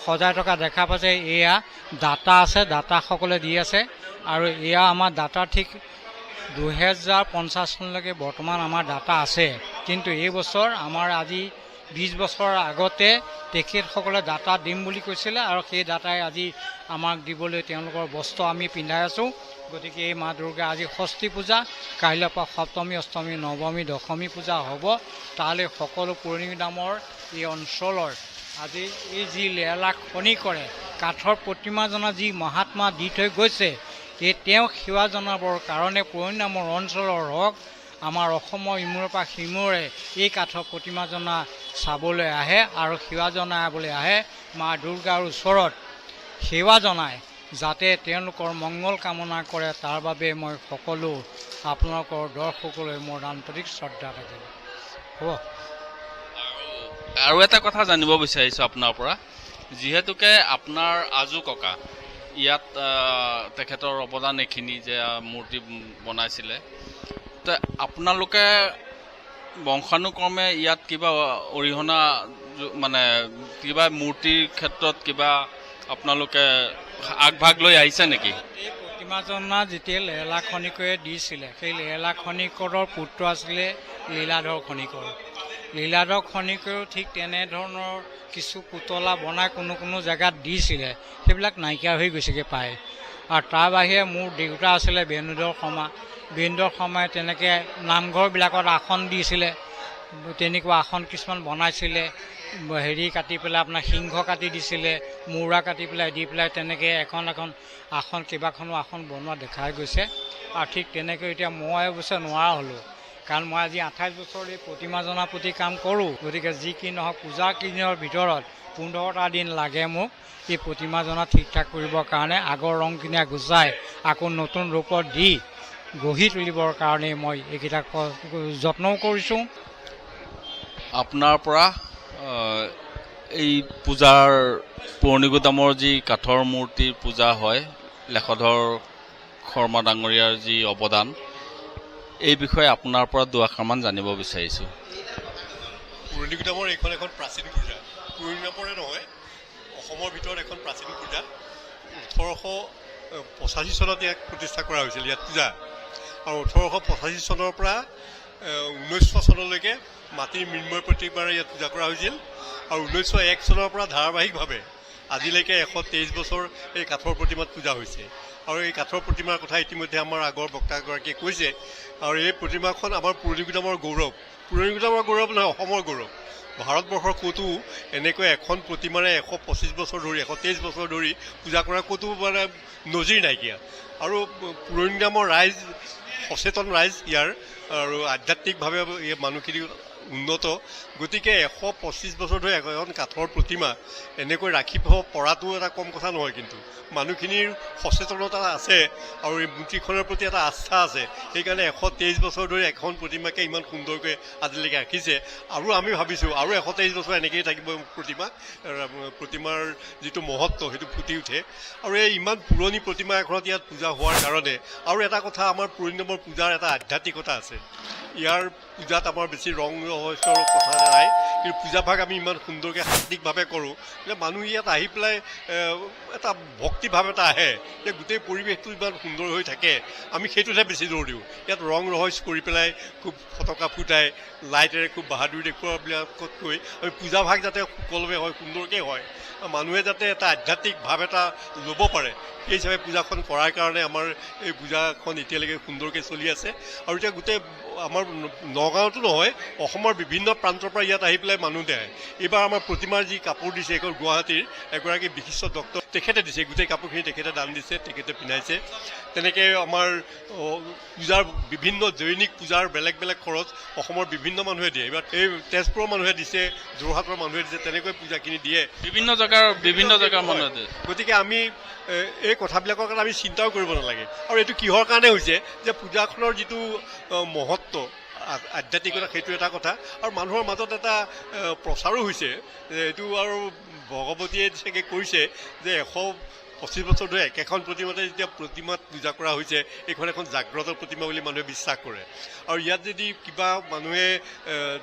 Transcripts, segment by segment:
সজাই থকা দেখা পাইছে, এয়া দাতা আছে, দাতাসকলে দি আছে। আৰু এয়া আমাৰ দাতা ঠিক 2050 চনলৈকে বৰ্তমান আমাৰ দাতা আছে। কিন্তু এই বছৰ আমাৰ আজি 20 বছৰৰ আগতে তেখেতসকলে দাতা দিম বুলি কৈছিলে আৰু সেই দাতাই আজি আমাক দিবলৈ তেওঁলোকৰ বস্ত্ৰ আমি পিন্ধাই আছোঁ। গতিকে এই মা দুৰ্গা আজি ষষ্ঠী পূজা, কাইলৈৰ পৰা সপ্তমী, অষ্টমী, নৱমী, দশমী পূজা হ'ব। তালৈ সকলো পুৰণিগুদামৰ এই অঞ্চলৰ আজি এই যি লেলা খনি কৰে কাঠৰ প্ৰতিমাজনা যি মহাত্মা দি থৈ গৈছে, এই তেওঁক সেৱা জনাবৰ কাৰণে পুৰণি নামৰ অঞ্চলৰ হওক, আমাৰ অসমৰ ইমূৰৰ পৰা সিমূৰে এই কাঠৰ প্ৰতিমাজনা চাবলৈ আহে আৰু সেৱা জনাবলৈ আহে। মা দুৰ্গাৰ ওচৰত সেৱা জনায় যাতে তেওঁলোকৰ মংগল কামনা কৰে, তাৰ বাবে মই সকলো আপোনালোকৰ দৰ্শকলৈ মোৰ আন্তৰিক শ্ৰদ্ধা থাকিল। হ'ব। আৰু এটা কথা জানিব বিচাৰিছোঁ আপোনাৰ পৰা, যিহেতুকে আপোনাৰ আজু ককা ইয়াত তেখেতৰ অৱদান এইখিনি যে মূৰ্তি বনাইছিলে, তে আপোনালোকে বংশানুক্ৰমে ইয়াত কিবা অৰিহণা মানে কিবা মূৰ্তিৰ ক্ষেত্ৰত কিবা আপোনালোকে আগভাগ লৈ আহিছে নেকি? এই প্ৰতিমাজনা যেতিয়া লেলা খনিকৰে দিছিলে, সেই লেলা খনিকৰৰ পুত্ৰ আছিলে লীলাধৰ খনিকৰ। লীলাধৰ খনিকৰেও ঠিক তেনেধৰণৰ কিছু পুতলা বনাই কোনো কোনো জেগাত দিছিলে, সেইবিলাক নাইকিয়া হৈ গৈছেগৈ প্ৰায়। আৰু তাৰ বাহিৰে মোৰ দেউতা আছিলে বেণুধৰ শৰ্মা। বেণুধৰ শৰ্মাই তেনেকৈ নামঘৰবিলাকত আসন দিছিলে, তেনেকুৱা আসন কিছুমান বনাইছিলে। হেৰি কাটি পেলাই আপোনাৰ সিংহ কাটি দিছিলে, মৌৰা কাটি পেলাই দি পেলাই তেনেকৈ এখন এখন আসন, কেইবাখনো আসন বনোৱা দেখা গৈছে। আৰু ঠিক তেনেকৈ এতিয়া মই অৱশ্যে নোৱাৰা হ'লোঁ, কাৰণ মই আজি 28 বছৰ এই প্ৰতিমাজনাৰ প্ৰতি কাম কৰোঁ। গতিকে যি কি নহওক, পূজাৰ কেইদিনৰ ভিতৰত 15টা দিন লাগে মোক এই প্ৰতিমাজনা ঠিক ঠাক কৰিবৰ কাৰণে, আগৰ ৰংখিনি গুচাই আকৌ নতুন ৰূপত দি গঢ়ি তুলিবৰ কাৰণে মই এইকেইটা যত্নও কৰিছোঁ। আপোনাৰ পৰা এই পূজাৰ পুৰণিগুদামৰ যি কাঠৰ মূৰ্তিৰ পূজা হয়, লেখধৰ শৰ্মা ডাঙৰীয়াৰ যি অৱদান, এই বিষয়ে আপোনাৰ পৰা দুআষাৰমান জানিব বিচাৰিছোঁ। পুৰণিগুদামৰ এইখন এখন প্ৰাচীন পূজা। পুৰণিগুদামৰে নহয়, অসমৰ ভিতৰত এখন প্ৰাচীন পূজা। 1885 চনত ইয়াক প্ৰতিষ্ঠা কৰা হৈছিল ইয়াত পূজা। আৰু 1885 চনৰ পৰা 1900 চনলৈকে মাটিৰ মৃন্ময় প্ৰতিমাৰে ইয়াত পূজা কৰা হৈছিল। আৰু 1901 চনৰ পৰা ধাৰাবাহিকভাৱে আজিলৈকে 123 বছৰ এই কাঠৰ প্ৰতিমাত পূজা হৈছে। আৰু এই কাঠৰ প্ৰতিমাৰ কথা ইতিমধ্যে আমাৰ আগৰ বক্তাগৰাকীয়ে কৈছে। আৰু এই প্ৰতিমাখন আমাৰ পুৰণিগুদামৰ গৌৰৱ। পুৰণিগুদামৰ গৌৰৱ নহয়, অসমৰ গৌৰৱ। ভাৰতবৰ্ষৰ ক'তো এনেকৈ এখন প্ৰতিমাৰে 125 বছৰ ধৰি, 123 বছৰ ধৰি পূজা কৰা ক'তো মানে নজিৰ নাইকিয়া। আৰু পুৰণিগুদামৰ ৰাইজ সচেতন ৰাইজ ইয়াৰ, আৰু আধ্যাত্মিকভাৱে এই মানুহখিনি উন্নত। গতিকে 125 বছৰ ধৰি এখন কাঠৰ প্ৰতিমা এনেকৈ ৰাখিব পৰাটো এটা কম কথা নহয়। কিন্তু মানুহখিনিৰ সচেতনতা আছে আৰু এই মূৰ্তিখনৰ প্ৰতি এটা আস্থা আছে, সেইকাৰণে 123 বছৰ ধৰি এখন প্ৰতিমাকে ইমান সুন্দৰকৈ আজিলৈকে ৰাখিছে। আৰু আমি ভাবিছোঁ আৰু 123 বছৰ এনেকৈয়ে থাকিব প্ৰতিমা। প্ৰতিমাৰ যিটো মহত্ব, সেইটো ফুটি উঠে। আৰু এই ইমান পুৰণি প্ৰতিমা এখনত ইয়াত পূজা হোৱাৰ কাৰণে আৰু এটা কথা, আমাৰ পুৰণি পূজাৰ এটা আধ্যাত্মিকতা আছে। ইয়াৰ পূজাত আমাৰ বেছি ৰং ৰহস্যৰ কথা নাই, কিন্তু পূজাভাগ আমি ইমান সুন্দৰকৈ সাত্বিকভাৱে কৰোঁ যে মানুহ ইয়াত আহি পেলাই এটা ভক্তিভাৱ এটা আহে যে গোটেই পৰিৱেশটো ইমান সুন্দৰ হৈ থাকে। আমি সেইটোতহে বেছি জোৰ দিওঁ। ইয়াত ৰং ৰহস্য কৰি পেলাই খুব ফটকা ফুটাই লাইটেৰে খুব বাহাদুৰি দেখুওৱাবিলাকতকৈ আমি পূজাভাগ যাতে সুকলমে হয়, সুন্দৰকৈ হয়, মানুহে যাতে এটা আধ্যাত্মিক ভাৱ এটা ল'ব পাৰে, সেই হিচাপে পূজাখন কৰাৰ কাৰণে আমাৰ এই পূজাখন এতিয়ালৈকে সুন্দৰকৈ চলি আছে। আৰু এতিয়া গোটেই আমাৰ নগাঁৱতো নহয়, অসমৰ বিভিন্ন প্ৰান্তৰ পৰা ইয়াত আহি পেলাই মানুহ দেয়। এইবাৰ আমাৰ প্ৰতিমাৰ যি কাপোৰ দিছে, এইখন গুৱাহাটীৰ এগৰাকী বিশিষ্ট ডক্তৰ, তেখেতে দিছে। গোটেই কাপোৰখিনি তেখেতে দান দিছে, তেখেতে পিন্ধাইছে। তেনেকৈ আমাৰ পূজাৰ বিভিন্ন দৈনিক পূজাৰ বেলেগ বেলেগ খৰচ অসমৰ বিভিন্ন মানুহে দিয়ে। এইবাৰ এই তেজপুৰৰ মানুহে দিছে, যোৰহাটৰ মানুহে দিছে, তেনেকৈ পূজাখিনি দিয়ে। বিভিন্ন জেগাৰ মানুহে দিয়ে। গতিকে আমি এই কথাবিলাকৰ কাৰণে আমি চিন্তাও কৰিব নালাগে। আৰু এইটো কিহৰ কাৰণে হৈছে যে পূজাখনৰ যিটো মহত্ব, আধ্যাত্মিকতা, সেইটো এটা কথা। আৰু মানুহৰ মাজত এটা প্ৰচাৰো হৈছে যে এইটো আৰু ভগৱতীয়ে চাগে কৰিছে যে এশ 25 বছৰ ধৰি একেখন প্ৰতিমাতে যেতিয়া প্ৰতিমাত পূজা কৰা হৈছে, এইখন এখন জাগ্ৰত প্ৰতিমা বুলি মানুহে বিশ্বাস কৰে। আৰু ইয়াত যদি কিবা মানুহে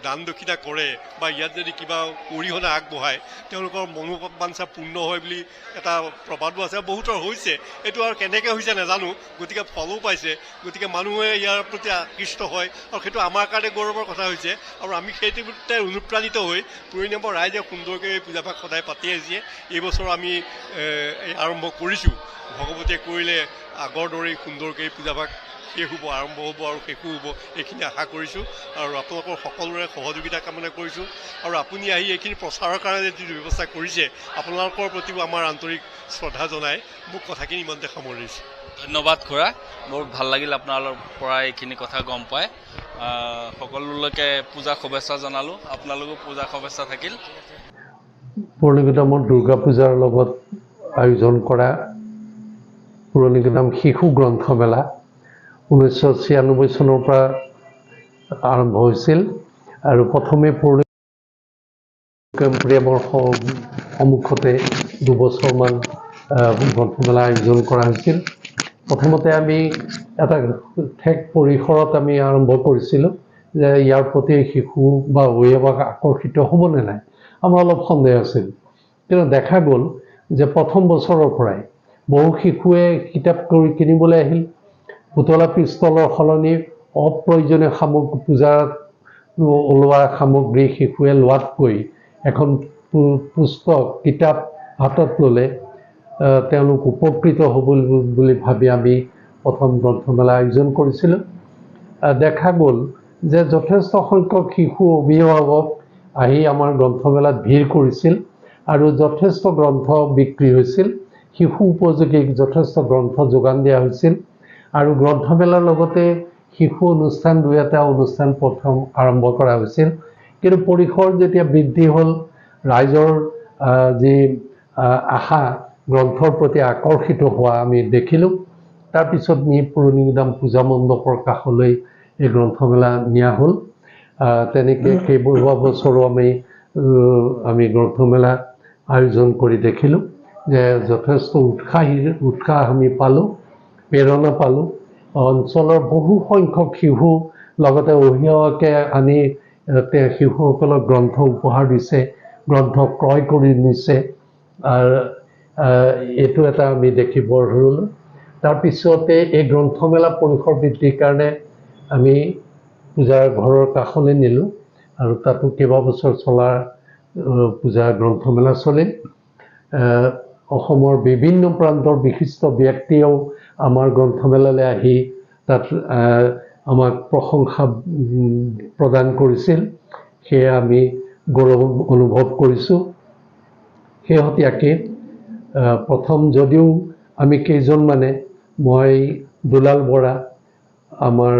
দান দক্ষিণা কৰে বা ইয়াত যদি কিবা অৰিহণা আগবঢ়ায়, তেওঁলোকৰ মনোবাঞ্ছা পূৰ্ণ হয় বুলি এটা প্ৰবাদো আছে, বহুতৰ হৈছে। এইটো আৰু কেনেকৈ হৈছে নাজানো, গতিকে ফলো পাইছে। গতিকে মানুহে ইয়াৰ প্ৰতি আকৃষ্ট হয় আৰু সেইটো আমাৰ কাৰণে গৌৰৱৰ কথা হৈছে। আৰু আমি সেইটোতে অনুপ্ৰাণিত হৈ পুৰণি নামৰ ৰাইজে সুন্দৰকৈ এই পূজাভাগ সদায় পাতি আহিছে। এইবছৰ আমি এই আৰম্ভ কৰিছোঁ। ভগৱতীয়ে কৰিলে আগৰ দৰেই সুন্দৰকৈ এই পূজাভাগ শেষ হ'ব, আৰম্ভ হ'ব আৰু শেষো হ'ব, এইখিনি আশা কৰিছোঁ। আৰু আপোনালোকৰ সকলোৰে সহযোগিতা কামনা কৰিছোঁ। আৰু আপুনি আহি এইখিনি প্ৰচাৰৰ কাৰণে যিটো ব্যৱস্থা কৰিছে, আপোনালোকৰ প্ৰতিও আমাৰ আন্তৰিক শ্ৰদ্ধা জনাই মোক কথাখিনি ইমানতে সামৰিছোঁ। ধন্যবাদ খুৰা, বহুত ভাল লাগিল আপোনাৰ পৰা এইখিনি কথা গম পাই। সকলোলৈকে পূজা শুভেচ্ছা জনালোঁ, আপোনালোকো পূজা শুভেচ্ছা থাকিল। পুৰণিগুদামৰ দুৰ্গা পূজাৰ লগত আয়োজন কৰা পুৰণিগুদাম শিশু গ্ৰন্থমেলা 1996 চনৰ পৰা আৰম্ভ হৈছিল আৰু প্ৰথমে পুৰণি প্ৰেমৰ সন্মুখতে 2 বছৰমান গ্ৰন্থমেলা আয়োজন কৰা হৈছিল। প্ৰথমতে আমি এটা ঠেক পৰিসৰত আমি আৰম্ভ কৰিছিলোঁ যে ইয়াৰ প্ৰতি শিশু বা অভিভাৱক আকৰ্ষিত হ'বনে নাই, আমাৰ অলপ সন্দেহ আছিল। কিন্তু দেখা গ'ল যে প্ৰথম বছৰৰ পৰাই বহু শিশুৱে কিতাপ কৰি কিনিবলৈ আহিল। পুতলা পিষ্টলৰ সলনি অপ্ৰয়োজনীয় সামগ্ৰী, পূজাত ওলোৱা সামগ্ৰী শিশুৱে লোৱাতকৈ এখন পুস্তক, কিতাপ হাতত ল'লে তেওঁলোক উপকৃত হ'ব বুলি ভাবি আমি প্ৰথম গ্ৰন্থমেলা আয়োজন কৰিছিলোঁ। দেখা গ'ল যে যথেষ্ট সংখ্যক শিশু, অভিভাৱক আহি আমাৰ গ্ৰন্থমেলাত ভিৰ কৰিছিল আৰু যথেষ্ট গ্ৰন্থ বিক্ৰী হৈছিল। শিশু উপযোগী যথেষ্ট গ্ৰন্থ যোগান দিয়া হৈছিল আৰু গ্ৰন্থমেলাৰ লগতে শিশু অনুষ্ঠান, দুই এটা অনুষ্ঠান প্ৰথম আৰম্ভ কৰা হৈছিল। কিন্তু পৰিসৰ যেতিয়া বৃদ্ধি হ'ল, ৰাইজৰ যি আশা, গ্ৰন্থৰ প্ৰতি আকৰ্ষিত হোৱা আমি দেখিলোঁ। তাৰপিছত নি পুৰণিগুদাম পূজা মণ্ডপৰ কাষলৈ এই গ্ৰন্থমেলা নিয়া হ'ল। তেনেকৈ কেইবা বছৰো আমি গ্ৰন্থমেলা আয়োজন কৰি দেখিলোঁ যে যথেষ্ট উৎসাহ আমি পালোঁ, প্ৰেৰণা পালোঁ। অঞ্চলৰ বহু সংখ্যক শিশু, লগতে অভিভাৱকে আনি শিশুসকলক গ্ৰন্থ উপহাৰ দিছে, গ্ৰন্থ ক্ৰয় কৰি নিছে আৰু এইটো এটা আমি দেখিব ধৰিলোঁ। তাৰপিছতে এই গ্ৰন্থমেলা পৰিসৰ বৃদ্ধিৰ কাৰণে আমি পূজাৰ ঘৰৰ কাষলৈ নিলোঁ আৰু তাতো কেইবাবছৰ চলা পূজা গ্ৰন্থমেলা চলিল। অসমৰ বিভিন্ন প্ৰান্তৰ বিশিষ্ট ব্যক্তিয়েও আমাৰ গ্ৰন্থমেলালৈ আহি তাত আমাক প্ৰশংসা প্ৰদান কৰিছিল। সেয়া আমি গৌৰৱ অনুভৱ কৰিছোঁ। শেহতীয়াকৈ প্ৰথম যদিও আমি কেইজনমানে, মই, দুলাল বৰা, আমাৰ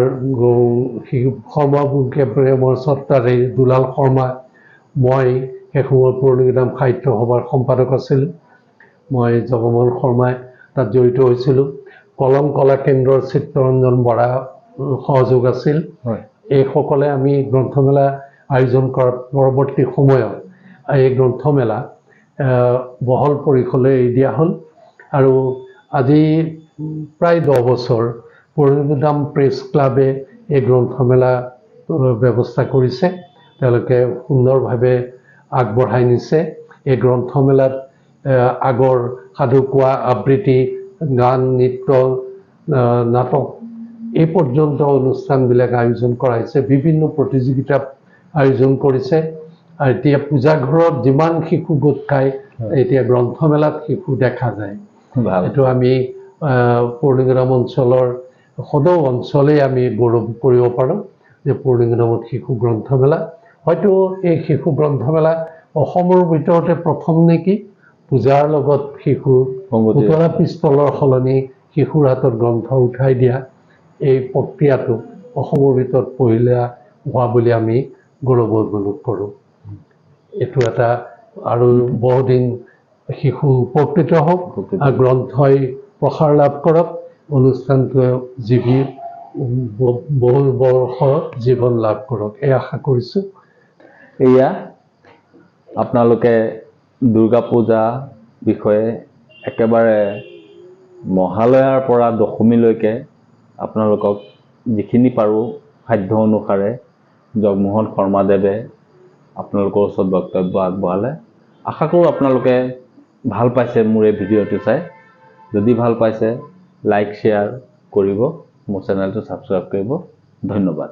শৰ্মা প্ৰেমৰ স্বত্বাধিকাৰী দুলাল শৰ্মা, মই সেই সময়ত পুৰণিগুদাম সাহিত্য সভাৰ সম্পাদক আছিলোঁ, মই, জগমোহন শৰ্মাই তাত জড়িত হৈছিলোঁ। কলং কলা কেন্দ্ৰৰ চিত্তৰঞ্জন বৰা সহযোগ আছিল। এইসকলে আমি গ্ৰন্থমেলা আয়োজন কৰাৰ পৰৱৰ্তী সময়ত এই গ্ৰন্থমেলা বহল পৰিসৰলৈ এৰি দিয়া হ'ল আৰু আজি প্ৰায় 10 বছৰ পুৰণিগুদাম প্ৰেছ ক্লাবে এই গ্ৰন্থমেলা ব্যৱস্থা কৰিছে। তেওঁলোকে সুন্দৰভাৱে আগবঢ়াই নিছে। এই গ্ৰন্থমেলাত আগৰ সাধু কোৱা, আবৃত্তি, গান, নৃত্য, নাটক এই পৰ্যন্ত অনুষ্ঠানবিলাক আয়োজন কৰা হৈছে। বিভিন্ন প্ৰতিযোগিতা আয়োজন কৰিছে আৰু এতিয়া পূজা ঘৰত যিমান শিশু গোট খায়, এতিয়া গ্ৰন্থমেলাত শিশু দেখা যায়। এইটো আমি পুৰণিগুদাম অঞ্চলৰ, সদৌ অঞ্চলেই আমি গৌৰৱ কৰিব পাৰোঁ যে পুৰণিগুদামত শিশু গ্ৰন্থমেলা, হয়তো এই শিশু গ্ৰন্থমেলা অসমৰ ভিতৰতে প্ৰথম নেকি, পূজাৰ লগত শিশু সংগতি পুতলা পিষ্টলৰ সলনি শিশুৰ হাতত গ্ৰন্থ উঠাই দিয়া এই প্ৰক্ৰিয়াটো অসমৰ ভিতৰত পহিলা হোৱা বুলি আমি গৌৰৱ অনুভৱ কৰোঁ। এইটো এটা আৰু বহুদিন শিশু উপকৃত হওক উপকৃত। আৰু গ্ৰন্থই প্ৰসাৰ লাভ কৰক, অনুষ্ঠানটোৱে জীৱি বহু বৰ্ষ জীৱন লাভ কৰক, এই আশা কৰিছোঁ। এয়া আপোনালোকে দুৰ্গা পূজা বিষয়ে একেবাৰে মহালয়াৰ পৰা দশমীলৈকে আপোনালোকক যিখিনি পাৰোঁ সাধ্য অনুসাৰে জগমোহন শৰ্মাদেৱে আপোনালোকৰ ওচৰত বক্তব্য আগবঢ়ালে। আশা কৰোঁ আপোনালোকে ভাল পাইছে মোৰ এই ভিডিঅ'টো চাই। যদি ভাল পাইছে, লাইক, শ্বেয়াৰ কৰিব, মোৰ চেনেলটো ছাবস্ক্ৰাইব কৰিব। ধন্যবাদ।